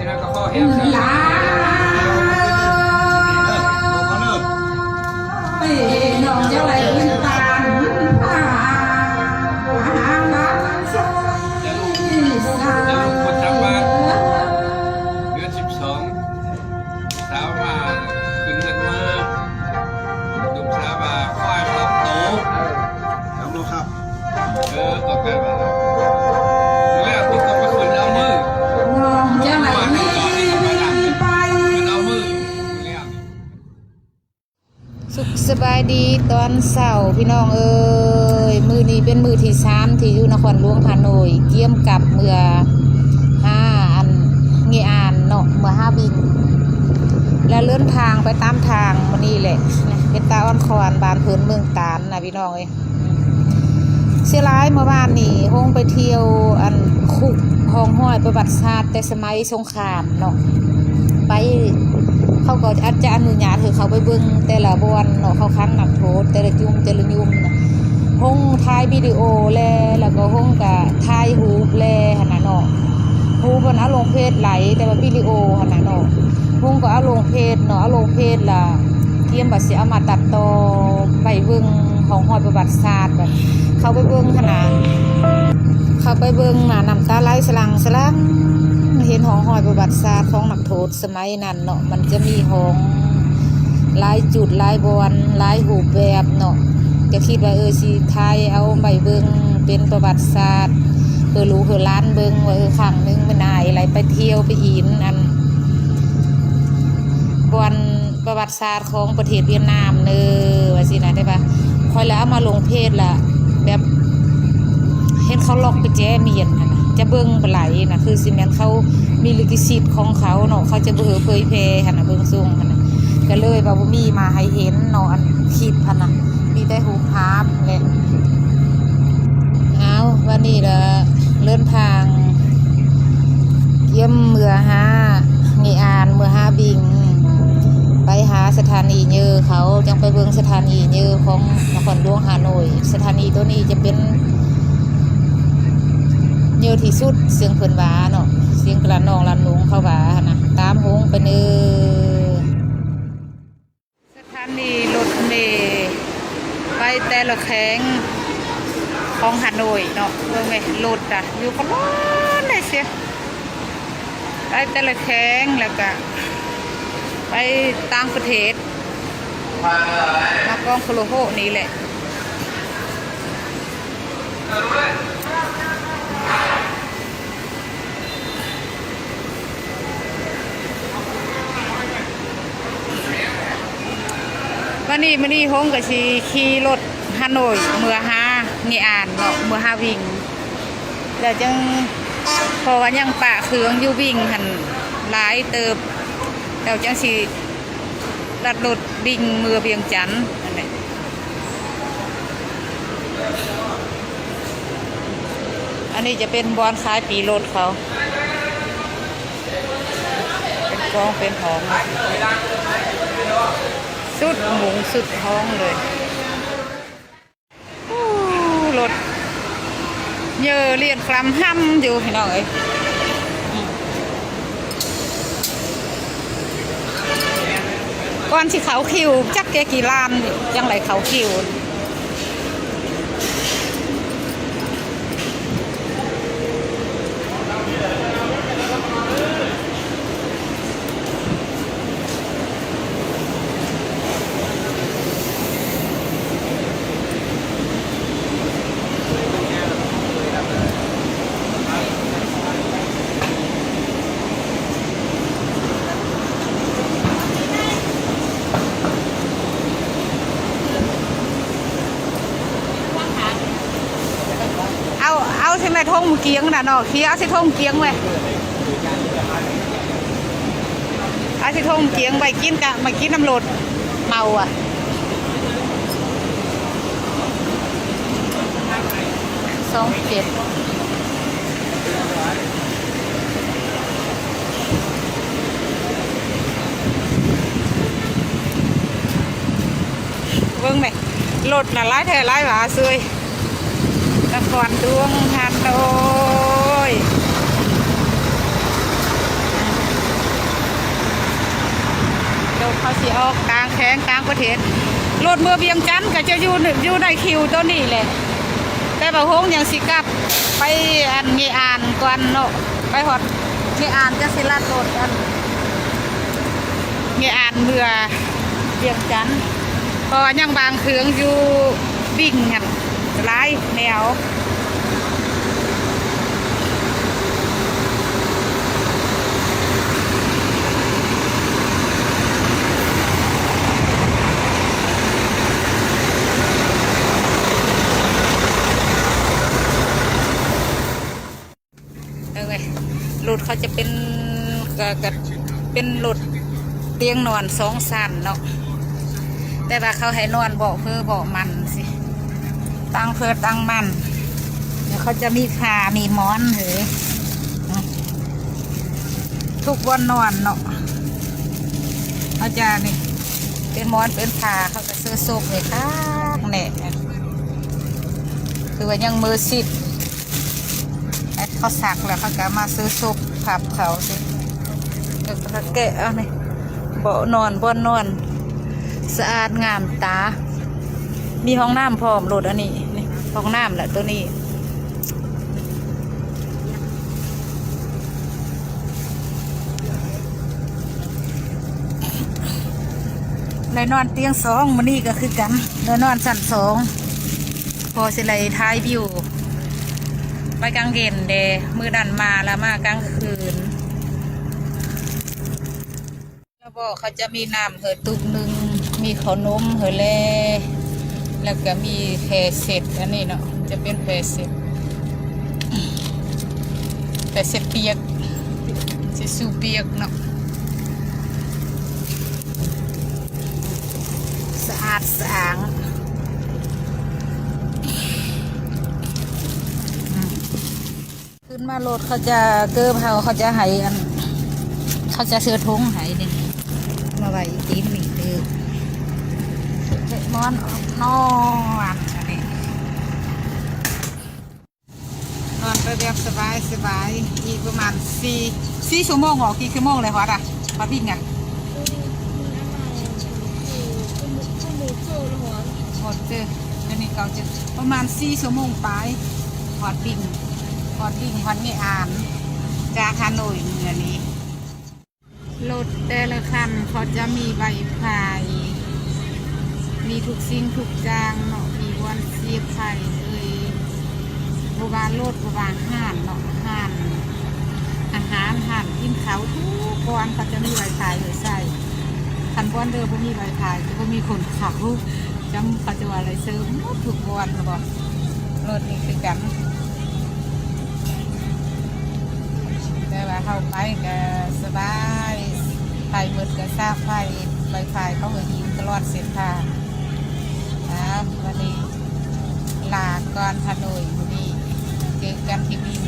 ແລ້ວກໍຂໍແຮມ ຫຼາຍ ນ້ອງຈະໄດ້ເປັນຕານພາ ຫາລັກຊະ ເດືອນສິບສອງ ສາວມາຂຶ້ນເຮືອນເມືອ ລຸງສາວວ່າຄວາຍສອງໂຕ ເອີ ເອົາບໍ່ຄັບ ເອີ ກໍແປວ່າ ແລ້ວເພິ່ນກໍໄປຂຶ້ນເອົາມື ນ້ອງຈະໄດ້ມີໄປ ຂຶ້ນເອົາມື ສຸກສະບາຍດີຕອນເຊົ້າ ພີ່ນ້ອງເອີຍ ມື້ນີ້ເປັນມື້ທີສາມ ທີ່ຢູ່ນະຄອນຫຼວງຮ່າໂນ້ຍ ກຽມກັບເມືອຫາອັນເງອານເນາະ ເມືອຫາວິງ ແລະເດີນທາງໄປຕາມທາງມື້ນີ້ແຫຼະ ເປັນຕາອ່ອນຂອນ ບ້ານເພິ່ນເມືອງຕານນະ ພີ່ນ້ອງເອີຍ. ເສຍຫຼາຍເມື່ອວານນີ້ ຫົງໄປທ່ຽວອັນຄຸກຮ່ອງຮອຍປະຫວັດສາດແຕ່ສະໄໝສົງຄາມເນາະ ໄປ ເຂົາກໍອາດຈະອະນຸຍາດໃຫ້ເຂົ້າໄປເບິ່ງແຕ່ລະບ່ອນເນາະ ເຂົາຂັງນັກໂທດແຕ່ລະຈຸ່ມແຕ່ລະຫຍຸ້ມນະ ຫົງຖ່າຍວິດີໂອແລ ແລ້ວກໍຫົງກະຖ່າຍຮູບແລຫັ້ນນະເນາະ ຮູບມັນເອົາລົງເຟສຫຼາຍ ແຕ່ວ່າວິດີໂອຫັ້ນນະເນາະ ຫົງກໍເອົາລົງເຟສເນາະ ເອົາລົງເຟສລະ ກຽມວ່າຊິເອົາມາຕັດຕໍ່ໄປເບິ່ງຮ່ອງຮອຍປະຫວັດສາດ ເຂົ້າໄປເບິ່ງຫັ້ນນະ ເຂົ້າໄປເບິ່ງນະ ນ້ຳຕາໄຫຼສະຫຼັ່ງສະຫຼັ່ງ ເຫັນຮ່ອງຮອຍປະຫວັດສາດຂອງນັກໂທດສະໄໝນັ້ນເນາະ ມັນຈະມີຮ່ອງຫຼາຍຈຸດຫຼາຍບ່ອນ ຫຼາຍຮູບແບບເນາະ ກະຄິດວ່າ ເອີ ຊິຖ່າຍເອົາໄວ້ເບິ່ງເປັນປະຫວັດສາດ ເພື່ອລູກເພື່ອຫຼານເບິ່ງວ່າ ເອີ ຄັ້ງໜຶ່ງແມ່ນອ້າຍໄຫຼໄປທ່ຽວໄປອີນອັນ ບ່ອນ ປະຫວັດສາດຂອງປະເທດຫວຽດນາມເດີ ວ່າຊີ້ນະ ແຕ່ວ່າຂ້ອຍລະເອົາມາລົງເພຈລະ ແບບເຫັນເຂົາລັອກໄປແຈມີຫຍັງຫັ້ນນະ ຈະເບິ່ງບໍ່ໄຫຼນະ ຄືຊິແມ່ນເຂົາມີລິຂະສິດຂອງເຂົາເນາະ ເຂົາຈະບໍ່ໃຫ້ເຜີຍແຜ່ຫັ້ນນະ ເບິ່ງຊົງຫັ້ນນະ ກະເລີຍວ່າບໍ່ມີມາໃຫ້ເຫັນເນາະ ອັນຄລິບຫັ້ນນະ ມີແຕ່ຮູບພາບແຫຼະ. ເອົາ ວັນນີ້ລະເດີນທາງ ກຽມເມືອຫາເງອານ ເມືອຫາວິງ ໄປຫາສະຖານີເຍີເຂົາ ຈັ່ງໄປເບິ່ງສະຖານີເຍີຂອງນະຄອນຫຼວງຮ່າໂນ້ຍ ສະຖານີໂຕນີ້ຈະເປັນເຍີທີ່ສຸດ ເຊິ່ງເພິ່ນວ່າເນາະ ສຽງກະລະນອງລະນົງເຂົາວ່າຫັ້ນນະ ຕາມຫົງໄປເນີ. ສະຖານີລົດເມໄປແຕ່ລະແຂວງຂອງຮ່າໂນ້ຍເນາະ ເບິ່ງແມະ ລົດອະ ຢູ່ກະລ້ອນໄດ້ເສຍ ໄປແຕ່ລະແຂວງ ແລ້ວກະໄປຕ່າງປະເທດ ມາກອງໂທລະໂຫນີ້ແຫຼະ. ວັນນີ້ ມື້ນີ້ຫົງກະຊິຂີ່ລົດຮ່າໂນ້ຍເມືອຫາເງອານເນາະ ເມືອຫາວິງ ແລ້ວຈັ່ງ ເພາະວ່າຍັງປະເຄື່ອງຢູ່ວິງຫັ້ນຫຼາຍເຕີບ ແລ້ວຈັ່ງຊິລັດລົດວິງເມືອວຽງຈັນຫັ້ນແຫຼະ. ອັນນີ້ຈະເປັນບ່ອນຂາຍປີ້ລົດເຂົາ ເປັນກອງເປັນຫ້ອງ ສຸດມຸງສຸດຫ້ອງເລີຍ. ໂອ້ ລົດເຍີລຽນກຳຮ່ຳຢູ່ ພີ່ນ້ອງເອີຍ. ກ່ອນຊິເຂົ້າຄິວ ຈັກແກ່ກີ່ລ້ານ ຈັ່ງໄດ້ເຂົ້າຄິວ. ເອົາ ເອົາຊິແມ່ຖົງໝາກກຽງນະເນາະ ເຄຍເອົາຊິຖົງໝາກກຽງໄວ້ ເອົາຊິຖົງໝາກກຽງໄວ້ກິນກະມາກິນນຳລົດເມົາອະ. ສອງເຈັດ ເບິ່ງແມະ ລົດນະຫຼາຍແທ້ຫຼາຍຫວາເຊີຍ ນະຄອນຫຼວງຮ່າໂນ້ຍ. ຕ່າງແຂວງຕ່າງປະເທດ. ລົດເມືອວຽງຈັນກໍຈະຢູ່ ຢູ່ໃນຄິວໂຕນີ້ແຫຼະ, ແຕ່ວ່າໂຮງຍັງຊິກັບໄປອັນເງອານກ່ອນເນາະ, ໄປຮອດເງອານຈະຊິລັດລົດອັນເງອານເມືອວຽງຈັນ, ເພາະວ່າຍັງວາງເຄື່ອງຢູ່ ບິ້ງຫັ້ນຫຼາຍແນວ. ເອີ ລົດເຂົາຈະເປັນ ກະ ກະເປັນລົດຕຽງນອນສອງຊັ້ນເນາະ, ແຕ່ວ່າເຂົາໃຫ້ນອນເບາະເພີເບາະມັນຊີ້ ຕ່າງເພີຕ່າງມັນ. ແລ້ວເຂົາຈະມີຜ້າມີໝອນເອີ ທຸກບ່ອນນອນເນາະ. ເຂົາຈະນີ້ ເປັນໝອນເປັນຜ້າ ເຂົາກະເຊີໂຊກເລີຍຄັກແນ່ ຄືວ່າຍັງມືຊິດ. ເຂົາຊັກແລ້ວເຂົາກະມາເຊີໂຊກພັບເຂົາຊີ້ ແລ້ວກະແກະເອົານີ້ ເບາະນອນ ບ່ອນນອນ ສະອາດງາມຕາ. ມີຫ້ອງນ້ຳພ້ອມ ລົດອັນນີ້ ນີ້ຫ້ອງນ້ຳແຫຼະໂຕນີ້. ໄດ້ນອນຕຽງສອງ ມື້ນີ້ກໍຄືກັນ ໄດ້ນອນຊັ້ນສອງ ພໍຊິໄດ້ຖ່າຍວິວໄປກາງເວັນແດ່. ມື້ນັ້ນມາແລ້ວມາກາງຄືນ. ລະບອກເຂົາຈະມີນ້ຳເຮີຕຸກໜຶ່ງ ມີເຂົ້າໜົມເຮີແລ ແລ້ວກະມີແພເຊັດ ອັນນີ້ເນາະ ຈະເປັນແພເຊັດ ແພເຊັດປຽກ ເຊັດຊູປຽກເນາະ ສະອາດສະອ້າງ. ຂຶ້ນມາລົດເຂົາຈະເກີບເຮົາ ເຂົາຈະໃຫ້ອັນ ເຂົາຈະເຊື້ອຖົງໃຫ້ນີ້ ມາໄວ້ຕີນນີ້ເດີ ເຕະໝອນນອນອັນນີ້ ນອນໄປແບບສະບາຍໆ ອີກປະມານສີ່ ສີ່ຊົ່ວໂມງ ອອກ ກີ່ຊົ່ວໂມງແລ້ວຮອດອະ ຮອດບິ້ງອະ? ຮອດເດີ ອັນນີ້ເກົ້າເຈັດ ປະມານສີ່ຊົ່ວໂມງປາຍ ຮອດບິ້ງ ຮອດບິ້ງ ຮອດເງອານ ຈາກຮາໂນ້ຍເມືອນີ້. ລົດແຕ່ລະຄັນເຂົາຈະມີໄວຟາຍ ມີທຸກສິ່ງທຸກຢ່າງເນາະ ມີບ່ອນສຽບໄຟເອີຍ ບໍ່ວ່າລົດ ບໍ່ວ່າຮ້ານເນາະ ຮ້ານອາຫານ ຮ້ານກິນເຂົ້າ ທຸກບ່ອນເຂົາຈະມີໄວຟາຍໃຫ້ໃຊ້. ຄັນບ່ອນເດີບໍ່ມີໄວຟາຍ ຈະບໍ່ມີຄົນເຂົ້າ ຈຳເຂົາຈະວ່າໄດ້ເສີມໝົດທຸກບ່ອນ ແມ່ນບໍ່? ລົດນີ້ຄືກັນ ແຕ່ວ່າເຮົາໄປກະສະບາຍ ໄຟໝົດກະຊາກໄຟ ໄວຟາຍເຂົາກະຍິງຕະຫຼອດເສັ້ນທາງ. ອ່າ ວັນນີ້ລາກ່ອນ ຮາໂນ້ຍມື້ນີ້ ເຈີກັນທີ່ບິ້ງ.